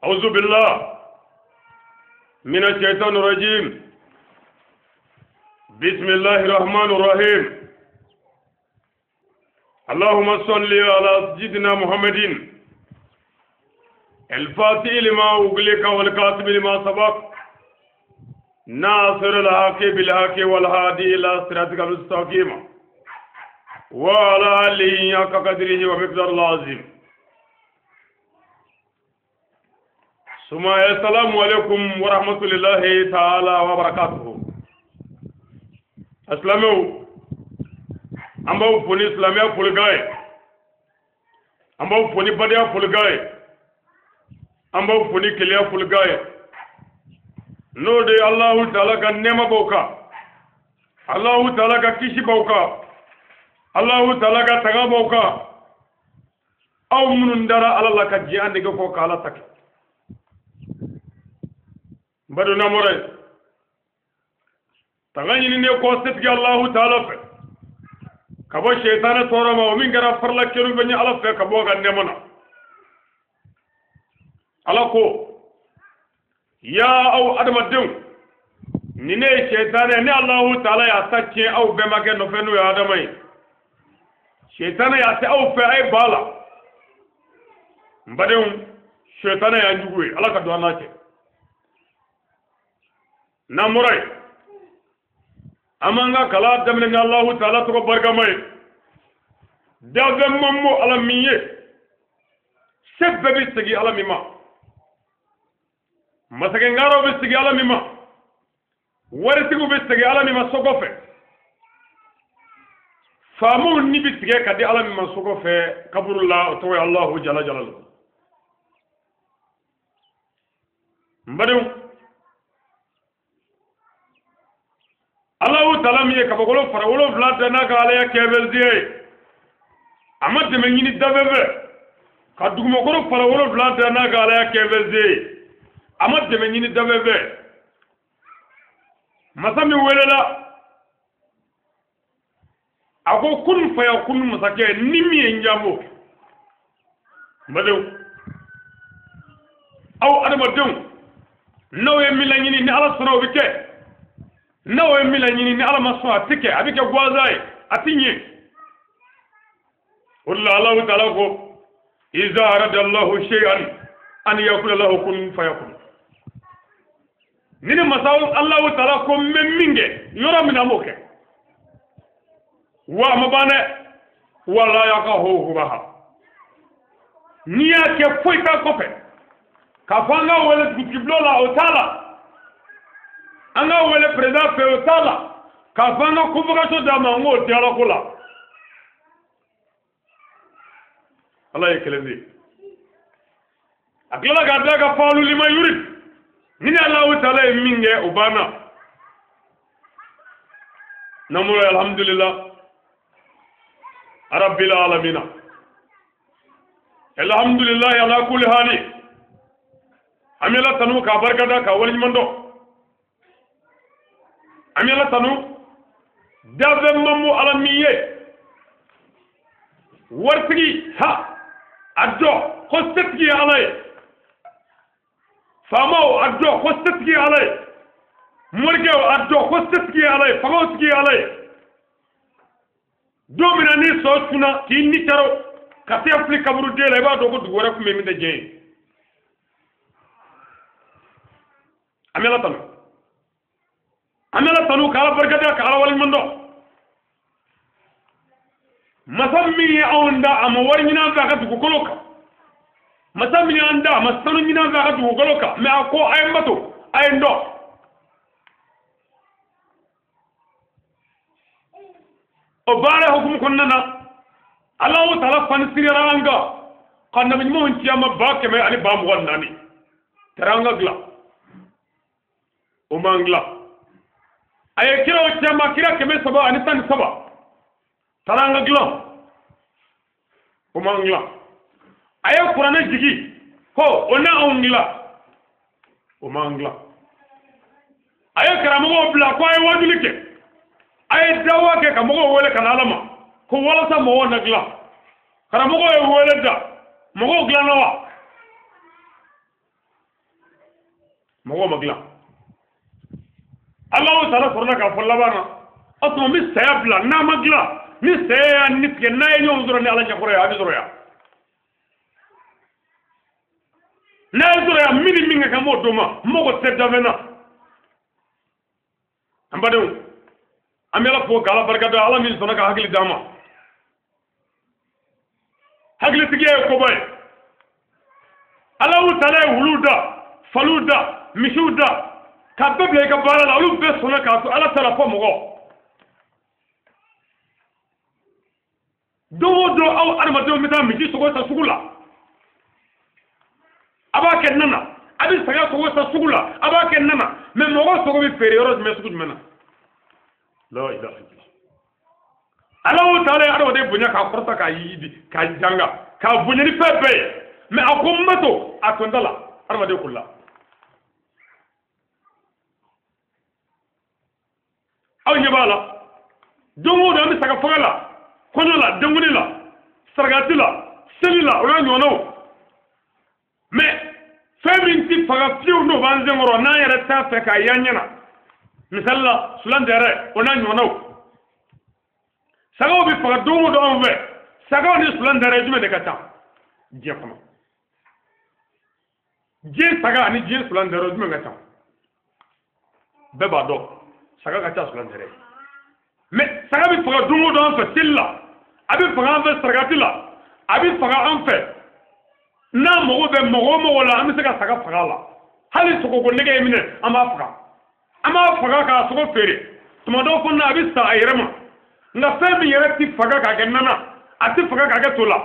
أعوذ بالله من الشيطان الرجيم. بسم الله الرحمن الرحيم. اللهم صل على سيدنا محمد الفاتح لما أغلق والكاتب لما سبق ناصر الحق بالحق والهادي إلى صراطك المستقيم وعلى آله حق قدره ومقداره العظيم. ثم السلام عليكم ورحمة الله تعالى وبركاته. أسلامو an b'aw fo ni silamɛya folikan ye, an b'aw fo ni badenya folikan ye, an b'aw fo ni kelenya folikan ye. N'o de ye Alahu taala ka nɛɛma b'aw kan, Alahu taala ka kisi b'aw kan, Alahu taala ka tanga b'aw kan. Aw minnu dara Ala la ka jɛ an nege kɔ k'Ala ta kɛ. N badenw n'an bɔra yen, tanga ɲininen kɔ setigi Alahu taala fɛ ka bɔ sɛtanɛ tɔɔrɔ ma, o min kɛra farila kelen fɛn ye Ala fɛ ka bɔ a ka nɛɛma na. Ala ko yaa aw adamadenw, ni ne ye sɛtanɛ, ne Alahu taala y'a ta tiɲɛ aw bɛnbakɛ nɔfɛ n'o ye Adama ye. Sɛtanɛ y'a tɛ aw fɛ, a ye ba la. N badenw, sɛtanɛ y'an jugu ye, Ala ka don an n'a cɛ. N'an bɔra yen, an b'an ka kalan daminɛ ni Alahu taala tɔgɔ barikama ye. Dafɛn man bon Ala min ye, se bɛɛ bɛ segin Ala min ma, masakɛ ŋaraw bɛ segin Ala min ma, waritigiw bɛ segin Ala min ma so kɔfɛ, faamaw ni bɛ tigɛ ka di Ala min ma so kɔfɛ kaburu la, o tɔgɔ ye Alahu jala jalalu. N badenw, Alahu taala min ye kabakolo fara 7 da n'a ka alaya kɛfɛnsiya ye, a ma dɛmɛ ɲini dafɛn fɛ ka dugumakolo fara 7 da n'a ka alaya kɛfɛnsiya ye, a ma dɛmɛ ɲini dafɛn fɛ. Masa min welela, a ko kun faya kun masakɛ, ni min ye n diya n b'o kɛ. N badenw, aw adamadenw, n'aw ye min laɲini ni Ala sɔnna o bɛ kɛ, n'aw ye min laɲini ni Ala ma sɔn a tɛ kɛ, a bɛ kɛ gansan ye, a tɛ ɲɛ. O de la Alahu taala ko iza arada Allahu shay'an an yakuna lahu kun fayakun. Ni ne masa Alahu taala ko n bɛ min kɛ yɔrɔ min na n b'o kɛ, wa a ma ban dɛ, wala yakahu hubaha. N'i y'a kɛ foyi t'a kɔfɛ, k'a fɔ an ka wele dugutigibulon la o t'a la, an ka wele président fɛ o t'a la, k'a fɔ an ka convocation d'a ma n k'o tɛ Ala ko la. Ala ye kelen de ye. A tilala k'a da ka faalu lima yurid, ni Alahu taala ye min kɛ o banna. N'an bɔra yen, alhamdulillah rabbil alamina, alhamdulillah ala kulli hali. An bɛ Ala tanu k'a barikada k'a waleɲuman dɔn. An bɛ Ala tanu dafɛn man bon Ala min ye, waritigi ha a dɔn ko setigi ye Ala ye, faamaw a dɔn ko setigi ye Ala ye, morikɛw a dɔn ko setigi ye Ala ye, fangaw tigi ye Ala ye. Don min na ni sɔ cunna k'i ni caro ka se fili kaburuden la, i b'a dɔn ko dugu wɛrɛ tun bɛ min tɛ diɲɛ ye. An bɛ Ala tanu, an bɛ Ala tanu k'Ala barikada k'Ala waleɲuman dɔn. Masa min ye anw da, a ma wari ɲini an fɛ a ka dugukolo kan, masa min y'an da, a ma sanu ɲini an fɛ a ka dugukolo kan, mɛ a ko a ye n bato, a ye n dɔn. O baara hukumu kɔnɔna na, Alahu taala fani siriyara an kan ka nabi ɲumanw ci an ma 124,000 tɛrɛ an ka dilan, o m'an dilan. A ye kiraw ci an ma kira 313 taara an ka dilan, o m'an dilan. A ye kuranɛ jigi ko o na anw dilan, o m'an dilan. A ye karamɔgɔw bila ko a ye wajuli kɛ, a ye dawa kɛ ka mɔgɔw wele ka na Ala ma ko walasa mɔgɔw na dilan. Karamɔgɔw ye wele da, mɔgɔw dilanna wa? Mɔgɔw ma dilan. Alahu taala sɔrɔla k'a fɔ laban na, o tuma n bɛ saya bila n'a ma dilan, ni saya y'a ni tigɛ, n'a ye ɲɔgɔn sɔrɔ ni Ala ɲɛkɔrɔ ye, a bɛ sɔrɔ yan. N'a ye sɔrɔ yan, min ni min ka kan n b'o d'o ma, n mago tɛ danfɛn na. An badenw, an bɛ Ala fo k'Ala barika da, Ala min sɔnna ka hakili d'an ma. Hakilitigiya ye koba ye. Alahu taala ye wuluw da, faliw da, misiw da, k'a bɛɛ bila i ka baara la, olu bɛɛ sɔnna k'a to Ala ta la fɔ mɔgɔ. Don o don aw adamadenw bɛ taa misi sogo san sugu la, a b'a kɛ na na, a bɛ saga sogo san sugu la, a b'a kɛ na na, mɛ mɔgɔ sogo bɛ feere yɔrɔ jumɛn, sugu jumɛn na? La ilaha illallah. Alahu taala ye adamaden bonya k'a kɔrɔta, k'a yidi, k'a janga, k'a bonya ni fɛn bɛɛ ye, mɛ a ko n ma to a to n ta la, adamaden ko la. Aw ɲɛ b'a la, don o don an bɛ saga faga la, kɔɲɔ la, denkundi la, sarakati la, seli la, o n'a ɲɔgɔnnaw. Mɛ fɛn min ti faga fiyewu n'o b'an senkɔrɔ, n'an yɛrɛ t'a fɛ k'a y'an ɲɛ na, misali la sulan tɛrɛ, o n'a ɲɔgɔnnaw. Sagaw bɛ faga don o don anw fɛ. Sagaw ni sulan tɛrɛ, jumɛn de ka ca diɲɛ kɔnɔ? Diɲɛ saga ani diɲɛ sulan tɛrɛ, jumɛn ka ca? Bɛɛ b'a dɔn saga ka ca sulan tɛrɛ. Mɛ saga bɛ faga don o don an fɛ seli la, a bɛ faga an fɛ sarakati la, a bɛ faga an fɛ n'a mago bɛ mɔgɔ o mɔgɔ la, an bɛ se ka saga faga a la. Hali sogoko nɛgɛ ye minɛ, an b'a faga, an b'a faga k'a sogo feere. Tuma dɔw fana a bɛ sa a yɛrɛ ma. Nka fɛn min yɛrɛ ti faga k'a kɛ nana, a ti faga k'a kɛ to la,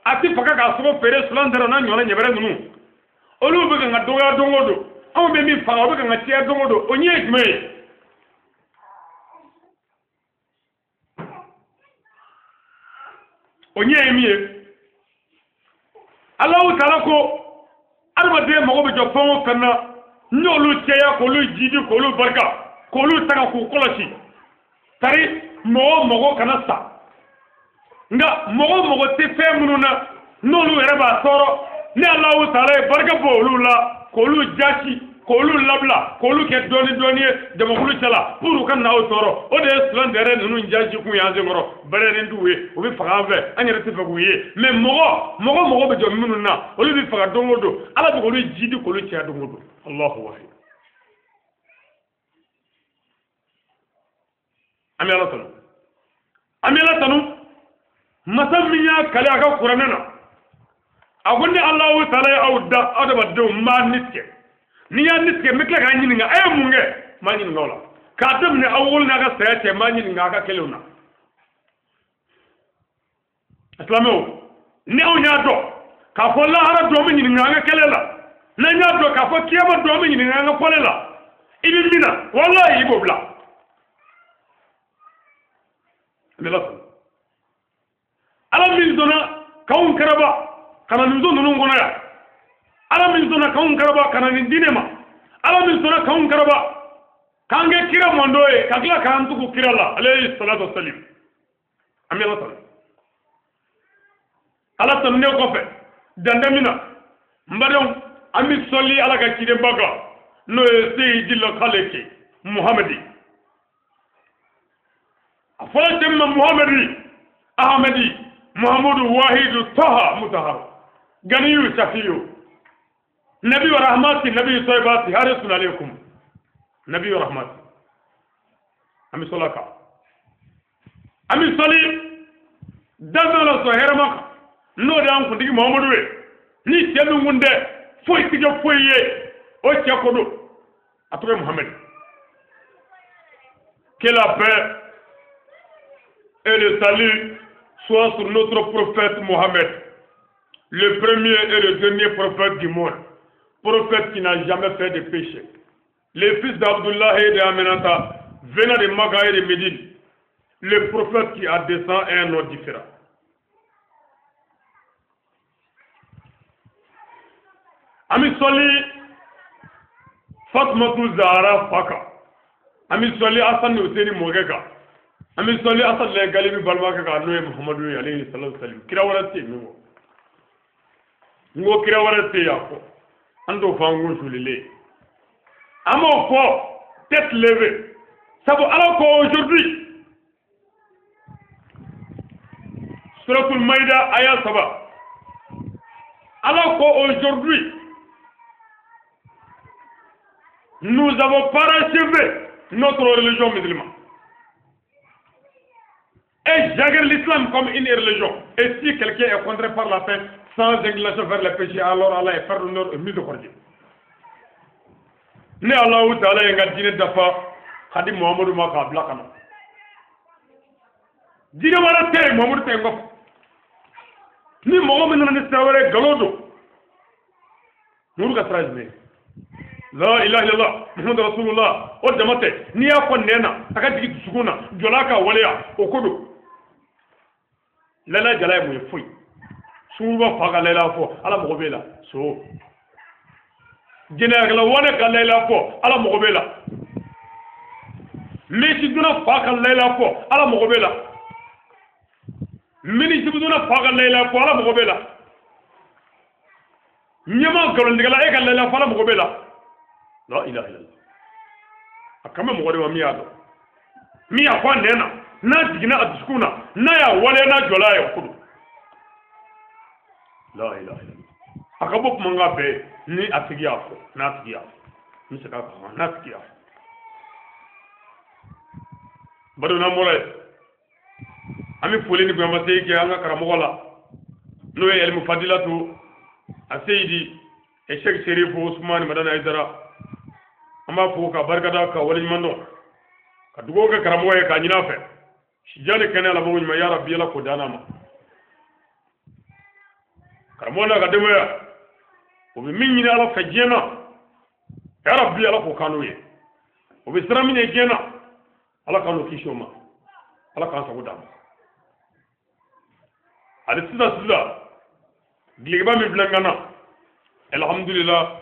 a ti faga k'a sogo feere, sulan tɛrɛ n'a ɲɔgɔnna ɲɛbɛrɛ ninnu, olu bɛ kan ka dɔgɔya don o don. Anw bɛ min faga, o bɛ kan ka caya don o don. O ɲɛ ye jumɛn ye? O ɲɛ ye min ye, Alahu taala ko adamaden mago bɛ jɔ fɛn o fɛn na, n'olu caya, k'olu jidi, k'olu barika, k'olu taga, k'u kɔlɔsi, tari mɔgɔ o mɔgɔ kana sa. Nka mɔgɔ o mɔgɔ tɛ fɛn minnu na, n'olu yɛrɛ b'a tɔɔrɔ, ni Alahu taala ye barika bɔ olu la, k'olu jasi, k'olu labila, k'olu kɛ dɔɔni dɔɔni ye jamakulu cɛ la pour u ka n'aw tɔɔrɔ. O de ye sulan tɛrɛ ninnu jasi kun y'an senkɔrɔ. Bɛrɛnin t'u ye, u bɛ faga an fɛ, an yɛrɛ tɛ fɛ k'u ye. Mɛ mɔgɔ mɔgɔ bɛ jɔ minnu na, olu bɛ faga don o don. Ala bɛ k'olu jidi, k'olu caya don o don. Allahu wahid. An bɛ Ala tanu, an bɛ Ala tanu, masa min y'a kale a ka kuranɛ na, a ko ni Alahu taala ye aw da adamadenw, n b'a ni tigɛ, n'i y'a ni tigɛ, n bɛ tila k'a ɲininka a ye mun kɛ. N b'a ɲininka o la k'a daminɛ aw wolo n'a ka saya cɛ, n b'a ɲininka a ka kɛlenw na. Silamɛw, ni anw y'a dɔn k'a fɔ lahara don bɛ ɲininka an ka kɛlɛ la, n'an y'a dɔn k'a fɔ kiyama don bɛ ɲininka an ka fɔlɛ la, i bɛ min na, walayi i b'o bila. An bɛ la Ala min sɔnna k'anw karaba ka na nin so ninnu kɔnɔ yan, Ala min sɔnna k'anw karaba ka na nin diinɛ ma, Ala min sɔnna k'anw karaba k'an kɛ kira mando ye, ka tila k'an tugu kira la, alayhi salatu wasalim. An bɛ Ala tanu. Ala tanunen kɔfɛ dantɛ min na, n badenw, an bɛ sɔli Ala ka cidenba kan, n'o ye seyidil khaliki Muhamadi. A fɔra cɛ min ma Muhamadi, Ahamadi, Muhammadu Wahidu Taha Mutahar, Ganiyu Shafiyu, Nabi wa rahmati, Nabi Soybati, harisun alaikum, Nabi wa rahmati. An bɛ sɔli a kan, an bɛ sɔli danfɛn la sɔn hɛrɛma kan, n'o de y'an kuntigi Muhamadu ye. Ni cɛ min kun tɛ foyi ti kɛ foyi ye, o cɛ ko don, a tɔgɔ ye Muhamadu. Que la paix et le salut soient sur notre prophète Mohammed, le premier et le dernier prophète du monde, prophète qui n'a jamais fait de péché. Le fils d'Abdullah et d'Aminata, venant de Makkah et de Médine, le prophète qui a descendu un nom différent. An bɛ sɔli Fatumatu Zahara fa kan, an bɛ sɔli Asan ni Useni mɔkɛ kan, an bɛ sɔli Asan lɛ Galibi balimakɛ kan, n'o ye Muhamadu ye, alayhi salatu wasalam. Kira wɛrɛ tɛ yen min kɔ, n ko kira wɛrɛ tɛ yen a kɔ, an t'o fɔ an kun sulilen. An b'o fɔ tête levée, sabu Ala ko aujourd'hui Suratul Maïda aya 3, Ala ko aujourd'hui nous avons parachevé notre religion musulmane et j'agrée l'islam comme une religion. Et si quelqu'un est contraint par la paix sans inclination vers le péché, alors Allah est pardonneur et miséricordieux. Ne Allahu Ta'ala ye n ka diinɛ dafa ka di Muhamadu ma k'a bila ka na. Diinɛ wɛrɛ tɛ yen Muhamadu tɛ yen kɔfɛ. Ni mɔgɔ min nana ni sira wɛrɛ ye, nkalon don. Muru ka sira ye jumɛn ye? La ilaha illallah Muhammadu Rasulullah. O dama tɛ, n'i y'a fɔ nɛn na, a ka jigin dusukun na, jɔla ka waleya, o ko don. Layila jala ye mun ye? Foyi. Sunguruba fa ka layila fɔ, Ala mago b'e la. So. Jɛnɛyakɛla wane ka layila fɔ, Ala mago b'e la. Mɛsidonna fa ka layila fɔ, Ala mago b'e la. Minisibudonna fa ka layila fɔ, Ala mago b'e la. Ɲɛma nkalontigɛla e ka layila fɔ, Ala mago b'e la. La ilaha illallah. A kan bɛ mɔgɔ de ma min y'a dɔn, min y'a fɔ a nɛn na, n'a jiginna a dusukun na, n'a y'a waleya, n'a jɔla a ye, o ko don. La ilaha illallah. A ka bɔ kumakan bɛɛ ni a tigi y'a fɔ, n'a tigi y'a fɔ, n bɛ segin a kan, n'a tigi y'a fɔ. Badenw, n'an bɔra yen, an bɛ foli ni bonyamasegin kɛ an ka karamɔgɔ la, n'o ye Elimu Fadilatu Aseyidi Sheikh Sherifu Usumani Madani Hayidara. An b'a fo ka barikada, ka waleɲuman dɔn, ka dugawu kɛ karamɔgɔ ye k'a ɲini a fɛ sijan ni kɛnɛya labanko ɲuman, ya Rabbi, Ala k'o d'an ma. Karamɔgɔ n'a ka denbaya, o bɛ min ɲini Ala fɛ diɲɛ na, ya Rabbi, Ala k'o kan n'o ye. O bɛ siran min ɲɛ diɲɛ na, Ala k'an n'o kisi o ma, Ala k'an sago d'a ma. Hali sisan sisan, dulokiba min filɛ n kan na, alhamdulillah,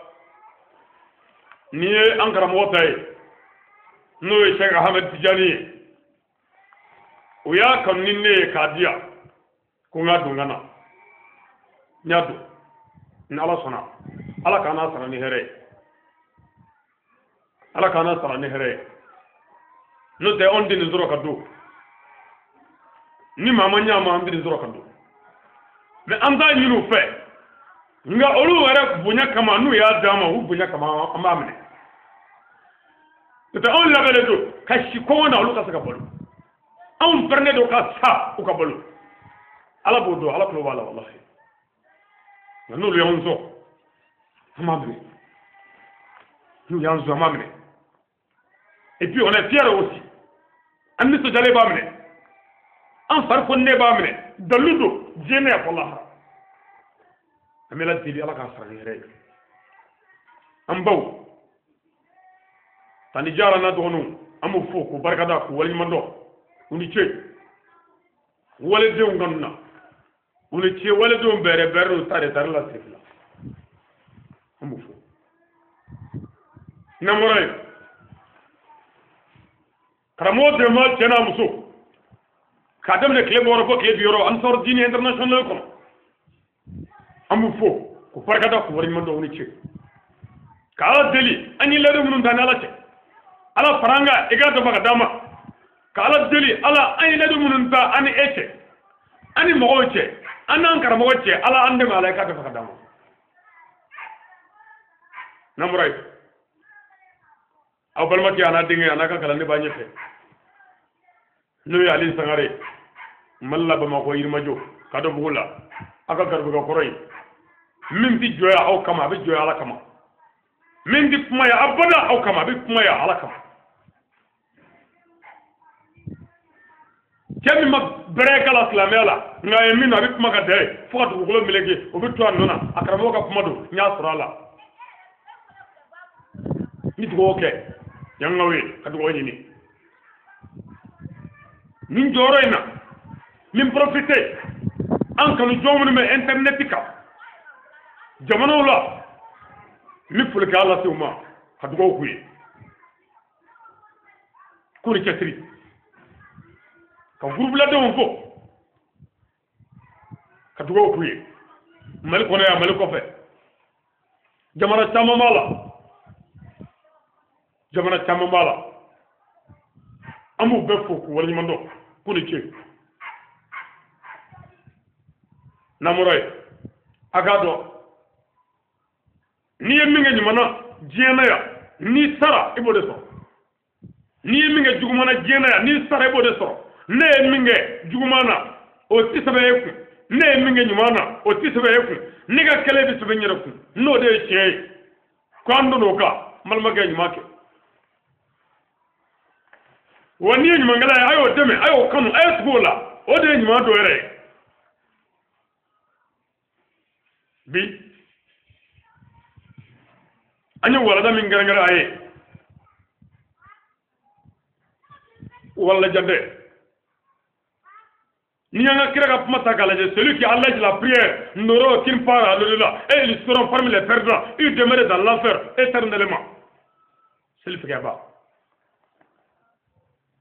n'i ye an karamɔgɔ ta ye, n'o ye Cheikh Ahmed Tijani ye, o y'a kanu ni ne ye k'a di yan ko n k'a don n ka na. N y'a don, ni Ala sɔnna, Ala k'an n'a sara ni hɛrɛ ye, Ala k'an n'a sara ni hɛrɛ ye. N'o tɛ, anw tɛ nin sɔrɔ ka don ni maa ma ɲa ma, an tɛ nin sɔrɔ ka don. Mɛ an t'a ɲini u fɛ, nka olu yɛrɛ bonya kama, n'u y'a d'an ma, u bonya kama, an b'a minɛ. N'o tɛ, anw labɛnnen don ka si kɔngɔ na, olu ka se ka balo. Anw pɛrɛnnen don ka sa, u ka balo. Ala b'o dɔn, Ala tulo b'a la, walahi. Nka n'olu y'anw sɔn, an b'a minɛ. N'u y'an sɔn, an b'a minɛ. Et puis on est fiers aussi. An nisɔndiyalen b'a minɛ, an fari foninen b'a minɛ. Dalilu don diɲɛ na yan fɔ lahara. An bɛ Ala deli, Ala k'a sara ni hɛrɛ ye. An baw Tani Jara n'a dɔgɔninw, an b'u fo k'u barikada, k'u waleɲuman dɔn. U ni ce waledenw kanu na, u ni ce waledenw bɛrɛ bɛrɛ n'u ta de tari la sirifila, an b'u fo. N'an bɔra yen, karamɔgɔ dɛmɛ cɛ n'a muso, k'a daminɛ tile bɔyɔrɔ fo tile biyɔrɔ, Ansar Dini International kɔnɔ, an b'u fo k'u barikada, k'u waleɲuman dɔn. U ni ce. Ka Ala deli, an ye layidu minnu ta ni Ala cɛ, Ala fara an kan, i k'a dafa ka d'an ma. Ka Ala deli, Ala, an ye layidu minnu ta an ni e cɛ, an ni mɔgɔw cɛ, an n'an karamɔgɔ cɛ, Ala an dɛmɛ, Ala i k'a dafa ka d'an ma. N'an bɔra yen, aw balimakɛ a n'a denkɛ a n'a ka kalanden b'a ɲɛfɛ, n'o ye Ali Sangare, Mali la Bamakɔ Yirimajɔ Kadɔbugu la, aw ka garibukɛ kɔrɔ ye. Min tɛ jɔ aw kama, a bɛ jɔ Ala kama. Min tɛ kuma ye abada aw kama, a bɛ kuma ye Ala kama. Cɛ min ma bɛrɛ k'a la silamɛya la, nka a ye min na, a bɛ kuma ka da ye fo ka dugukolo meleke, o bɛ to a nɔ na. A karamɔgɔ ka kuma don, n y'a sɔrɔ a la. N bɛ dugawu kɛ yankaw ye, ka dugawu ɲini nin jɔyɔrɔ in na. N bɛ profiter, an kanu jɔn minnu bɛ internet kan jamanaw la, n bɛ foli kɛ lase u ma, ka dugawu k'u ye, k'u ni cɛsiri, ka gurubuladenw fo, ka dugawu k'u ye, Mali kɔnɔ yan, Mali kɔfɛ, jamana caman b'a la. Jamana caman b'a la. An b'u bɛɛ fo k'u waleɲuman dɔn k'u ni ce. N'an bɔra yen, a k'a dɔn n'i ye min kɛ ɲuman na diɲɛ na yan, n'i sara i b'o de sɔrɔ. N'i ye min kɛ juguman na diɲɛ na yan, n'i sara i b'o de sɔrɔ. Ne ye min kɛ juguman na, o ti sɛbɛn e kun. Ne ye min kɛ ɲuman na, o ti sɛbɛn e kun. Ne ka kɛlɛ bɛ sɛbɛn n yɛrɛ kun, n'o de ye tiɲɛ ye. Ko an donn'o kan, n balimakɛ, ɲuman kɛ. Wa n'i ye ɲumankɛla ye, a y'o dɛmɛ, a y'o kanu, a ye tugu o la, o de ye ɲuman dɔ yɛrɛ ye. Bi an ye walada min kɛrɛnkɛrɛn a ye, walada jan tɛ. N'i y'an ka kira ka kuma ta k'a lajɛ, celui qui allège la prière n'aura aucune part à l'au-delà et ils seront parmi les perdants, ils demeurent dans l'enfer éternellement. Seli fɛgɛyaba,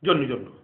jɔn ni jɔn don?